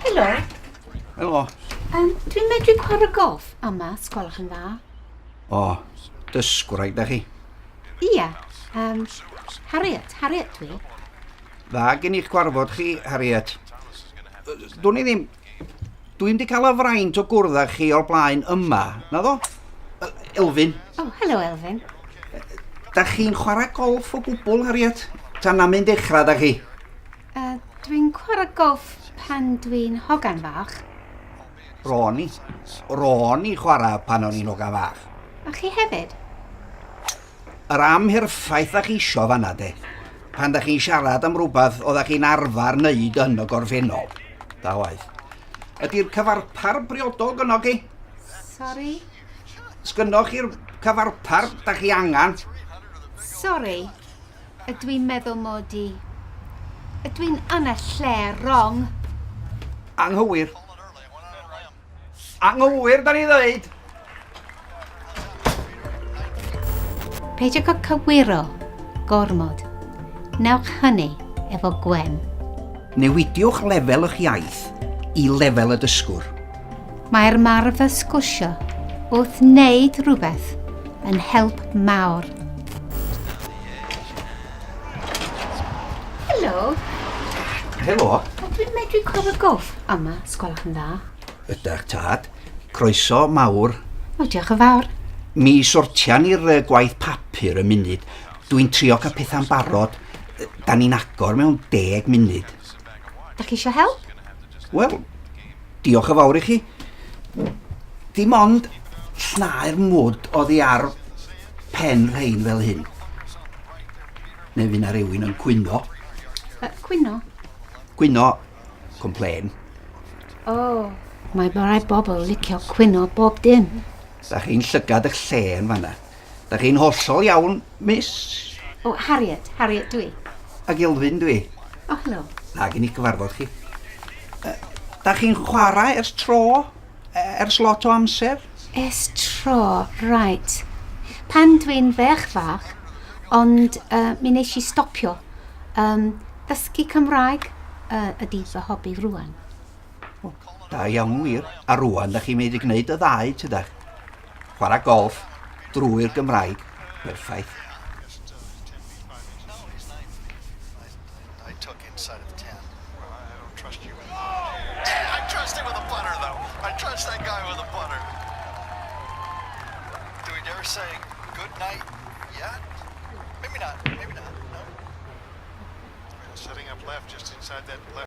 Helo. Helo. Dwi'n medru chwarae golf yma, os gwelwch yn dda. O, dysgwraig da chi. Ia. Harriet, Harriet dwi. Dda gen i'ch gwarfod chi, Harriet. Dwn i ddim... Dwi'm di cael y fraint o gwrdd â chi o'r blaen yma, na ddo? Elfyn. Oh, helo Elfyn. Da chi'n chwarae golf o gwbl, Harriet? Ta na mynd dechrau da chi? Dwi'n chwarae golf pan dwi'n hogan fach. Ro'n i. Ro'n i chwarae pan o'n i'n hogan fach. A chi hefyd? Yr amherffaith da chi isio fanna, de. Pan da chi'n siarad am rhywbeth oeddech chi'n arfer wneud yn y gorffennol. Da waith. Ydy'r cyfarpar briodol gynno chi? Sori? Sgynnoch chi'r cyfarpar da chi angen? Sori, ydw i'n meddwl mod i... Ydw i'n yn y lle wrong? Anghywir. Anghywir, da ni ddeud! Peidiwch â cywiro gormod. Newch hynny efo Gwen. Newidiwch lefel eich iaith i lefel y dysgwr. Mae'r marfer sgwrsio wrth wneud rhywbeth yn help mawr. Helo. Helo. Ydw i'n medru clywed golf yma, os gwelwch yn dda? Ydach, tad. Croeso mawr. O, diolch yn fawr. Mi sortian ni'r gwaith papur y munud. Dwi'n trio cael pethau'n barod. Da ni'n agor mewn 10 munud. Da chi eisiau help? Wel, diolch yn fawr i chi. Dim ond llnau'r mwd oddi ar pen rhein fel hyn. Neu fydd na rywun yn cwyno. Cwyno? Cwyno, complain. O, oh, mae rai bobl licio cwyno bob dim. Da chi'n llygad eich lle yn fanna. Da chi'n hollol iawn, miss. O, oh, Harriet, Harriet dwi. Ac Elfyn dwi. O, oh, helo. Na, gen i gyfarfod chi. Da chi'n chwarae ers tro? Ers lot o amser? Ers tro, right. Pan dwi'n ferch fach, ond mi nes i stopio. Dysgu Cymraeg ydy fy hobi rwan. O, da iawn wir. A rwan, da chi'n mynd i gwneud y ddau, tydach? Chwarae golf drwy'r Gymraeg. Perffaith. Setting up left, just inside that left.